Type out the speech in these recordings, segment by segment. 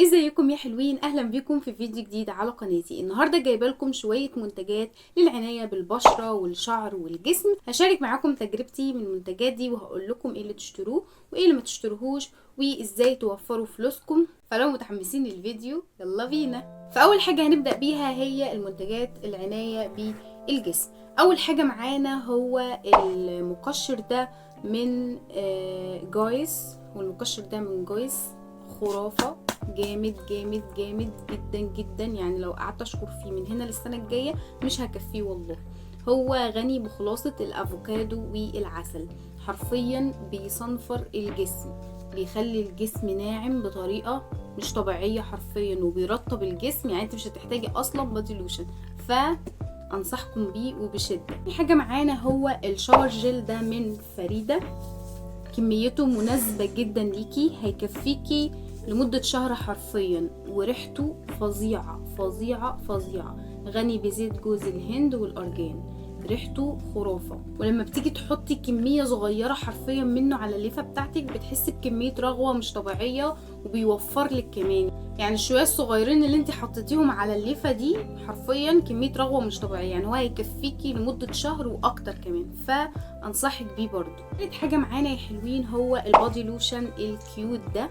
ازيكم يا حلوين؟ اهلا بيكم في فيديو جديد على قناتي. النهارده جايبه لكم شوية منتجات للعنايه بالبشره والشعر والجسم. هشارك معاكم تجربتي من المنتجات دي وهقول لكم ايه اللي تشتروه وايه اللي ما تشتروهوش وازاي توفروا فلوسكم. فلو متحمسين للفيديو يلا بينا. فاول حاجة هنبدا بيها هي المنتجات العناية بالجسم. اول حاجة معانا هو المقشر ده من جويس، والمقشر ده من جويس خرافه، جامد جامد جامد جدا جدا. يعني لو قعدت اشكر فيه من هنا للسنة الجاية مش هكفيه والله. هو غني بخلاصه الافوكادو والعسل، حرفيا بيصنفر الجسم، بيخلي الجسم ناعم بطريقة مش طبيعية حرفيا، وبيرطب الجسم. يعني انت مش هتحتاجي اصلا body lotion، ف انصحكم بيه وبشدة. في حاجة معانا هو ال shower gel ده من فريدة، كميته مناسبة جدا ليكي، هيكفيكي لمدة شهر حرفيا، وريحته فظيعة فظيعة فظيعة، غني بزيت جوز الهند والأرجان، ريحته خرافة. ولما بتيجي تحطي كمية صغيرة حرفيا منه على الليفة بتاعتك بتحسي بكمية رغوة مش طبيعية، وبيوفر لك كمان. يعني الشوية الصغيرين اللي انت حطيتيهم على الليفة دي حرفيا كمية رغوة مش طبيعية، يعني هو هيكفيكي لمدة شهر واكتر كمان، فانصحك بيه برضو. تالت حاجة معانا يا حلوين هو ال body lotion ال cute ده.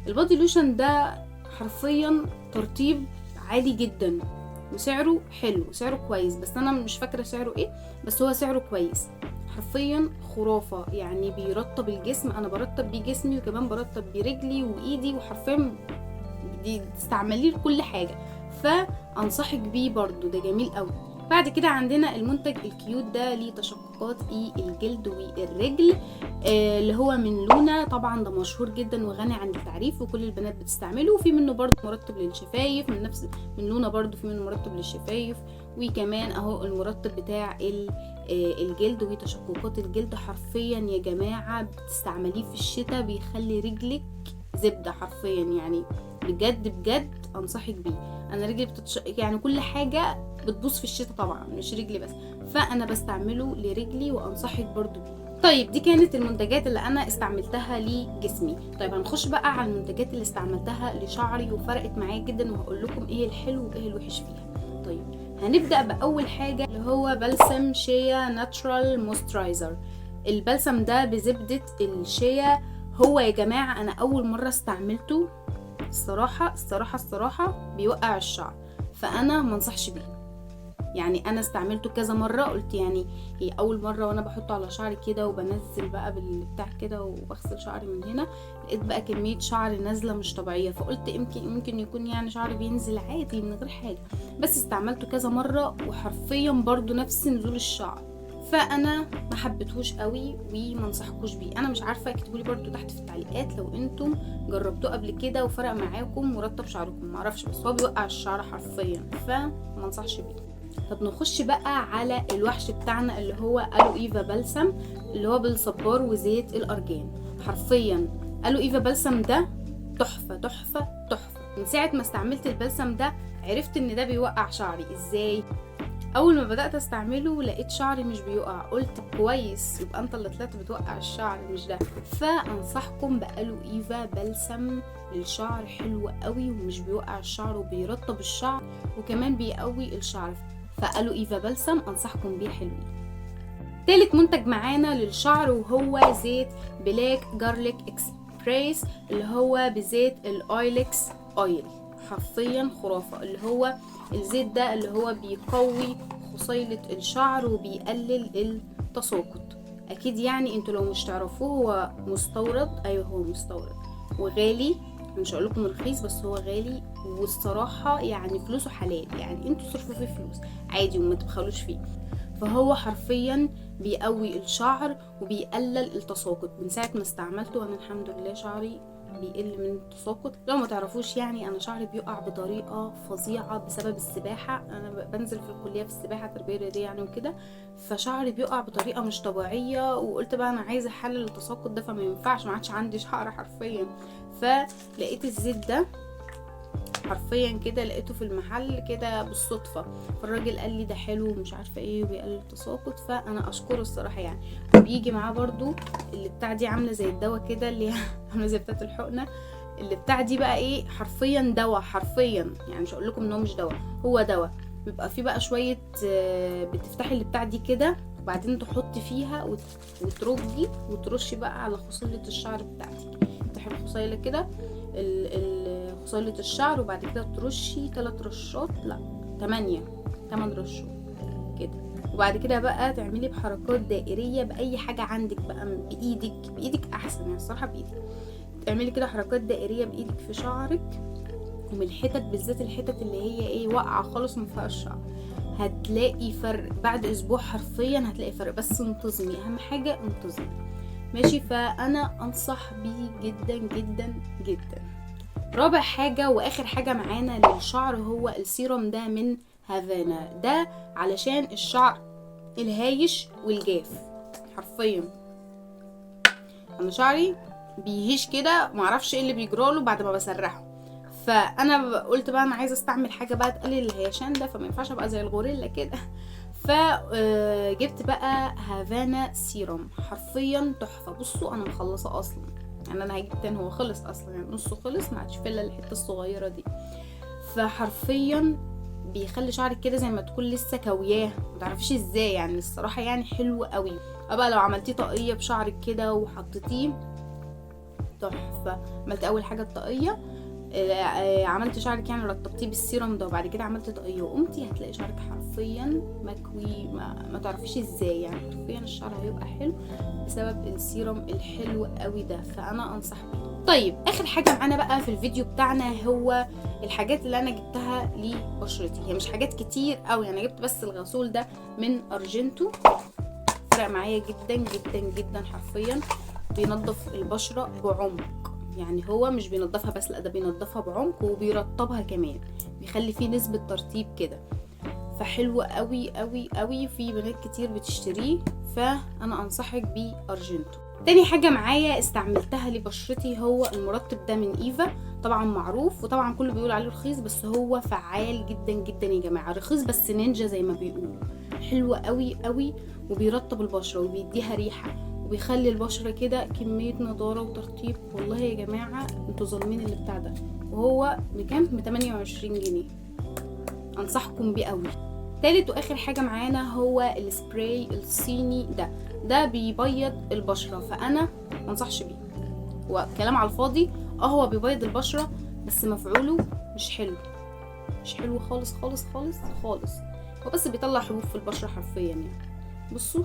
ال body lotion ده حرفيا ترطيب عالي جدا، وسعره حلو، سعره كويس، بس انا مش فاكره سعره ايه، بس هو سعره كويس حرفيا خرافه. يعني بيرطب الجسم، انا برطب بيه جسمي وكمان برطب بيه رجلي وايدي، وحرفيا دي تستعمليه لكل حاجة، فانصحك بيه برضو، ده جميل قوي. بعد كده عندنا المنتج ال cute ده ليه تشققات ايه الجلد والرجل، اللي هو من لونا. طبعا ده مشهور جدا وغني عن التعريف وكل البنات بتستعمله. وفي منه برضو مرطب للشفايف من نفس من لونا، برضو في منه مرطب للشفايف، وكمان اهو المرطب بتاع الجلد وتشققات الجلد. حرفيا يا جماعة بتستعمليه في الشتاء بيخلي رجلك زبدة حرفيا، يعني بجد بجد انصحك بيه. انا رجلي يعني كل حاجة بتبوظ في الشتاء طبعا، مش رجلي بس، فانا بستعمله لرجلي وانصحك برضو بيه. طيب دي كانت المنتجات اللي انا استعملتها لجسمي. طيب هنخش بقى على المنتجات اللي استعملتها لشعري وفرقت معايا جدا، وهقول لكم ايه الحلو وايه الوحش فيها. طيب هنبدأ بأول حاجة اللي هو بلسم shea natural moisturizer. البلسم ده بزبدة الشيا. هو يا جماعة انا اول مرة استعملته الصراحة الصراحة الصراحة بيوقع الشعر، فانا ما انصحش بيه. يعني انا استعملته كذا مرة، قلت يعني هي اول مرة وانا بحطه على شعري كده وبنزل بقى بالبتاع كده وبغسل شعري من هنا، لقيت بقى كمية شعر نازله مش طبيعية، فقلت يمكن يكون يعني شعري بينزل عادي من غير حاجة. بس استعملته كذا مرة وحرفيا برضو نفس نزول الشعر، فانا ما حبيتهوش قوي وما انصحكوش بيه. انا مش عارفه، اكتبوا لي برضو تحت في التعليقات لو انتم جربتوه قبل كده وفرق معاكم ورطب شعركم، ما اعرفش، بس هو بيوقع الشعر حرفيا فما انصحش بيه. طب نخش بقى على الوحش بتاعنا اللي هو الو ايفا بلسم، اللي هو بالصبار وزيت الارجان. حرفيا الو ايفا بلسم ده تحفة تحفة تحفة. من ساعة ما استعملت البلسم ده عرفت ان ده بيوقع شعري. ازاي؟ اول ما بدات استعمله لقيت شعري مش بيقع، قلت كويس يبقى انت اللي طلعت بتوقع الشعر مش ده. فانصحكم بالو ايفا بلسم للشعر، حلو قوي ومش بيوقع الشعر وبيرطب الشعر وكمان بيقوي الشعر، فالو ايفا بلسم انصحكم بيه حلوين. تالت منتج معانا للشعر وهو زيت Black Garlic Express، اللي هو بزيت ال Ilex oil. حرفيا خرافة، اللي هو الزيت ده اللي هو بيقوي خصيلة الشعر وبيقلل التساقط. اكيد يعني انتوا لو مش تعرفوه هو مستورد، ايوه هو مستورد وغالي، مش هقول لكم رخيص بس هو غالي، والصراحة يعني فلوسه حلال، يعني انتوا صرفوا فيه فلوس عادي وما تبخلوش فيه. فهو حرفيا بيقوي الشعر وبيقلل التساقط. من ساعة ما استعملته انا الحمد لله شعري بيقل من التساقط. لو ما تعرفوش يعني انا شعري بيقع بطريقة فظيعة بسبب السباحة، انا بنزل في الكلية في السباحة تربيه رياضية يعني وكده، فشعري بيقع بطريقة مش طبيعية، وقلت بقى انا عايزه حل للتساقط ده، فما ينفعش، ما عادش عندي شعر حرفيا. فلقيت الزيت ده حرفيا كده، لقيته في المحل كده بالصدفة، فالراجل قال لي ده حلو ومش عارفه ايه وبيقلل التساقط، فانا اشكره الصراحة يعني. وبيجي معاه برضو اللي بتاع دي عامله زي الدواء كده، اللي عامله زي بتاعه الحقنة، اللي بتاع دي بقى ايه، حرفيا دواء، حرفيا يعني مش هقول لكم ان هو مش دواء، هو دواء. بيبقى فيه بقى شوية، بتفتحي اللي بتاع دي كده وبعدين تحطي فيها وترجي وترشي بقى على خصيله الشعر بتاعتك. تفتحي الخصيله كده، خصيله الشعر، وبعد كده ترشي 3 رشات، لا 8 رشات كده. وبعد كده بقى تعملي بحركات دائريه باي حاجة عندك بقى، بايدك، بايدك احسن يعني الصراحة، بايدك تعملي كده حركات دائريه بايدك في شعرك، ومن الحتت بالذات الحتت اللي هي ايه واقعه خالص وما فيهاش شعر، هتلاقي فرق بعد اسبوع حرفيا، هتلاقي فرق. بس انتظمي، اهم حاجة انتظمي، ماشي. فانا انصح بيه جدا جدا جدا. رابع حاجة واخر حاجة معانا للشعر هو السيروم ده من هافانا، ده علشان الشعر الهايش والجاف. حرفيا انا شعري بيهيش كده، معرفش ايه اللي بيجراله بعد ما بسرحه، فانا قلت بقى انا عايزه استعمل حاجة بقى تقلل الهيشان ده، فما ينفعش ابقى زي الغوريلا كده. فجبت بقى هافانا سيروم، حرفيا تحفة. بصوا انا مخلصة اصلا، يعني انا هجيب تاني، هو خلص اصلا يعني نصه خلص، ما عادش فيه الا الحتة الصغيرة دي. فحرفيا بيخلي شعرك كده زي ما تكون لسه كوياه، ما تعرفيش ازاي يعني، الصراحة يعني حلو قوي. بقى لو عملتيه طاقية بشعرك كده وحطيتيه تحفة. عملت اول حاجة الطاقية، عملت شعرك يعني رطبتيه بالسيروم ده، وبعد كده عملت طاقية وقمتي، هتلاقي شعرك حرفيا مكوي، ما تعرفيش ازاي يعني، حرفيا الشعر هيبقى حلو بسبب السيروم الحلو قوي ده، فانا انصح بيه. طيب اخر حاجة معانا بقى في الفيديو بتاعنا هو الحاجات اللي انا جبتها لبشرتي. هي مش حاجات كتير قوي، انا جبت بس الغسول ده من ارجنتو، فرق معايا جدا جدا جدا، حرفيا بينظف البشرة بعمق، يعني هو مش بينظفها بس، لا ده بينظفها بعمق وبيرطبها كمان، بيخلي فيه نسبة ترطيب كده، فحلو قوي قوي قوي. في بنات كتير بتشتريه، فانا انصحك بارجنتو. تاني حاجة معايا استعملتها لبشرتي هو المرطب ده من ايفا، طبعا معروف وطبعا كله بيقول عليه رخيص، بس هو فعال جدا جدا يا جماعة، رخيص بس نينجا زي ما بيقولوا، حلو قوي قوي، وبيرطب البشرة وبيديها ريحة وبيخلي البشرة كده كمية نضارة وترطيب. والله يا جماعة انتوا ظالمين اللي بتاع ده، وهو بكام؟ ب 28 جنيه، انصحكم بيه قوي. تالت واخر حاجة معانا هو السبراي الصيني ده، ده بيبيض البشرة، فانا ما انصحش بيه، هو كلام على الفاضي. هو بيبيض البشرة بس مفعوله مش حلو، مش حلو خالص خالص خالص خالص، هو بس بيطلع حبوب في البشرة حرفيا يعني. بصوا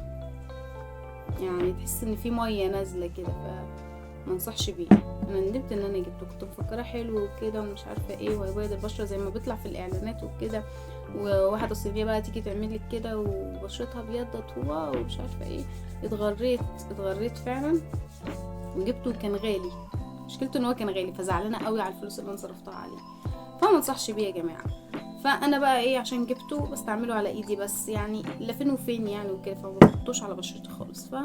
يعني تحس ان في مية نازله كده، فما انصحش بيه. انا ندمت ان انا جبته، كنت مفكرة حلو وكده ومش عارفه ايه، وهيبيض البشرة زي ما بيطلع في الاعلانات وكده، وواحدة صينية بقى تيجي تعمل لك كده وبشرتها ابيضت wow ومش عارفه ايه. اتغريت فعلا وجبته، كان غالي، مشكلته ان هو كان غالي، فزعلانه قوي على الفلوس اللي انا صرفتها عليه، فما انصحش بيه يا جماعة. فانا بقى ايه، عشان جبته بستعمله على ايدي بس يعني، لا فين وفين يعني وكده، فما بحطوش على بشرتي خالص، ف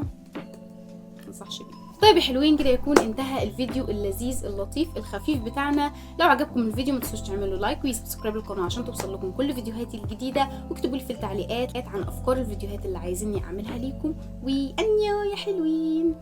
انصحش بيه. طيب يا حلوين، كده يكون انتهى الفيديو اللذيذ اللطيف الخفيف بتاعنا. لو عجبكم الفيديو ما تنسوش تعملوا like و subscribe للقناة عشان توصل لكم كل فيديوهاتي الجديدة، واكتبوا لي في التعليقات عن افكار الفيديوهات اللي عايزيني اعملها ليكم. وانيو يا حلوين.